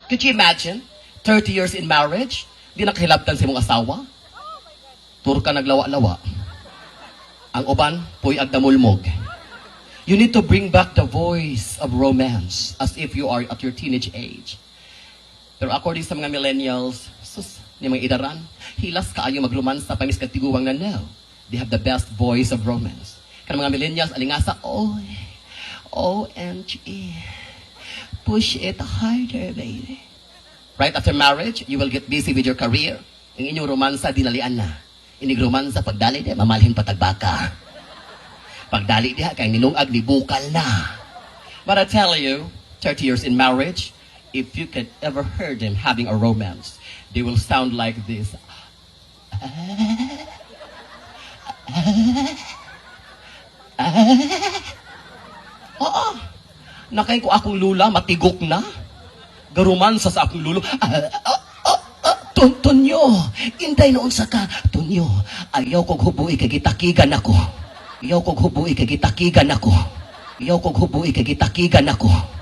Could you imagine? 30 years in marriage, di nakahilabtan sa imong asawa? Turka naglawa-lawa. Ang uban, puy-ag damulmog. You need to bring back the voice of romance as if you are at your teenage age. Pero according sa mga millennials, sus, ni mga idaran, hilas kaayo magromansa pa miskag tiguwang na. No. They have the best voice of romance. Kanang mga millennials, alingasa, "Oh, OMG. Push it harder, baby." Right after marriage, you will get busy with your career. Ang inyong romansa, dinalian na. Inig romansa, pagdali diha, mamalhin patagbaka. Pagdali diha, kay nilungag, ni bukal na. But I tell you, 30 years in marriage, if you could ever hear them having a romance, they will sound like this. Oo. Nakay ko akong lula, matigok na. Garomansa sa akong lulo. "Ah, ah, ah, ah, Tonyo, inday noon sa ka. Tonyo, ayaw kog hubui kay gitakigan ako. Ayaw kog hubui kay gitakigan ako. Ayaw kog hubui kay gitakigan ako."